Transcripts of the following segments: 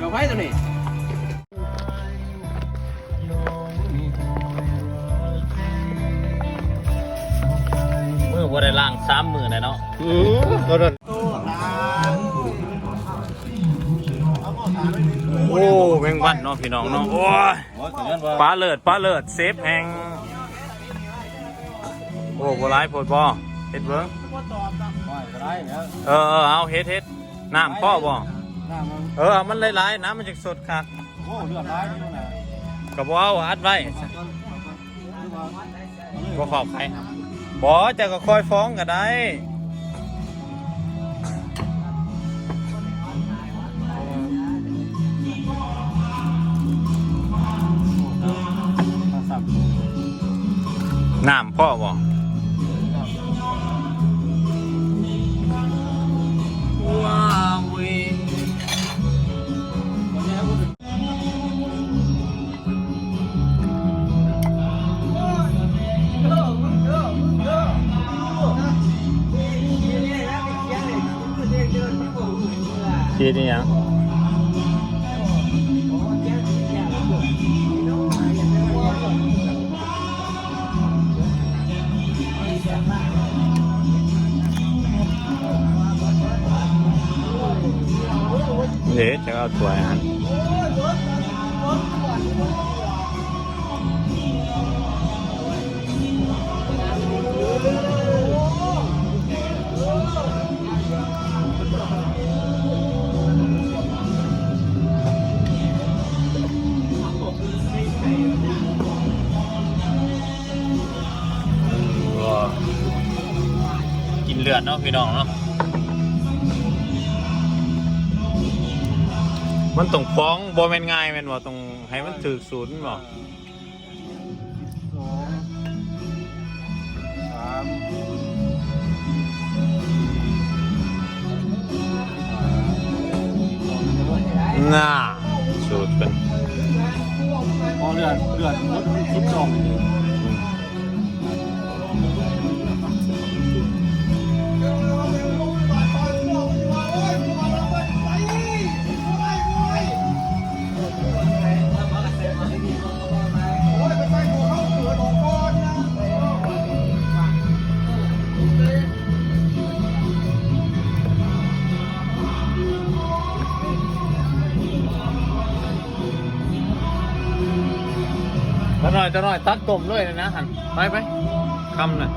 ເອົາໄວ້ຕົວນີ້ ມື້ບໍ່ໄດ້ລ້າງສາມມື້ແລ້ວເນາະ. ອືມ ໂອ້ ແມງວັນເນາະ ພີ່ນ້ອງເນາະ. ໂອ້ຍ ໂອ້ຍ ປາເລີດ ປາເລີດ ເຊບແຮງ. ໂອ້ ບໍ່ຫຼາຍໂພດບໍ່? ເຮັດເບິ່ງ. ໂອ້ຍ ບໍ່ໄດ້ແລ້ວ. ເອີ ເອີ ເອົາ ເຮັດ ເຮັດ. ນ້ຳພໍບໍ່? ນ້ຳມັນ ເອີ ເອົາມັນຫຼາຍໆ ນ້ຳມັນຈັ່ງສົດຄັກ. ໂອ້ ເລືອດຫຼາຍຢູ່ນະ. ກໍບໍ່ເອົາ ອັດໄວ້. ບໍ່ເຂົ້າໃຈ. ບໍ່ ເຈົ້າກໍຄ່ອຍຟອງກໍໄດ້. ນ້ຳພໍບໍ່? ວ້າວເວີຍ. ຊິເຮັດອີ່ຫຍັງ? ເດ້ ຈະເອົາຖ້ວຍຫັ້ນ. ກິນເລືອດເນາະ ພີ່ນ້ອງເນາະ. ມັນຕ້ອງຟອງ ບໍ່ແມ່ນງ່າຍແມ່ນບໍ່? ຕ້ອງໃຫ້ມັນຖືກສູດແມ່ນບໍ່? ສອງ ສາມ ໜ້າ ສູດເພິ່ນ ພໍເລືອດ ເລືອດໝົດສິບສອງ. ຕາໜ້ອຍ ຕາໜ້ອຍ ຕັກຕົ້ມເລີຍນະຫັ້ນ. ໄປ ໄປ ຄຳນະ.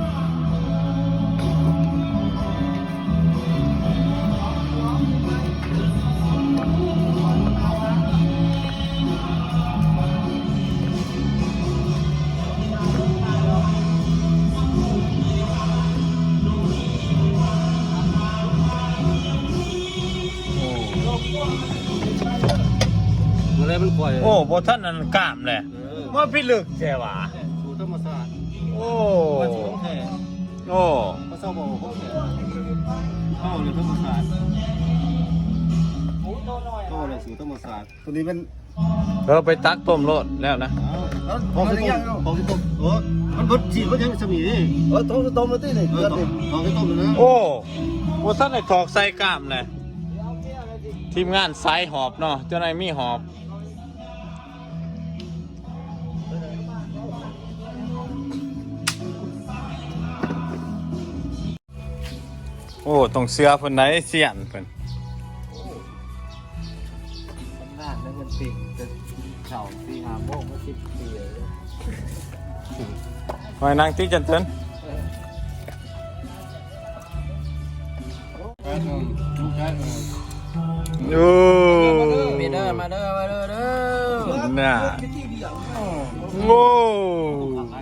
ໂອ້ ບໍ່ທັນອັນກາມແຫຼະ. ເອີ ມາພິລຶກແທ້ຫວາ. ສູດທຳມະຊາດ. ໂອ້ ໂອ້ ເຂົາເຈົ້າບອກວ່າຂອງແທ້ ເອົາເລື່ອງທຳມະຊາດ ເອົາເລື່ອງສູດທຳມະຊາດ. ຕົວນີ້ແມ່ນ ເອີ ໄປຕັກຕົ້ມໂລດແລ້ວນະ. ເອົາ ຂອງຊິຕົ້ມ ຂອງຊິຕົ້ມ ໂອ້ ມັນເບິດຊີ້ນ ມັນຍັງສະໝີນີ້. ເອີ ຂອງຊິຕົ້ມແລ້ວຕິນີ້. ເອີ ຂອງຊິຕົ້ມແລ້ວນະ. ໂອ້ ບໍ່ທັນໄດ້ຖອກໃສ່ກາມເລີຍ. ທີມງານສາຍຫອບເນາະ ເຈົ້ານາຍມີຫອບ. ໂອ້ ຕ້ອງເຊື່ອເພິ່ນໄດ໋ ຊຽນເພິ່ນ. ຊຳນານແລ້ວ ເພິ່ນເປັນແຕ່ເຊົ້າສີ່ຫ້າໂມງມາສິບປີແລ້ວ. ມານັ່ງຕິ ຈັນເຕີນ. ໂອ້ ມາເດີ ມາເດີ ມາເດີ ເດີ ໜ້າ ໂອ້ ມາ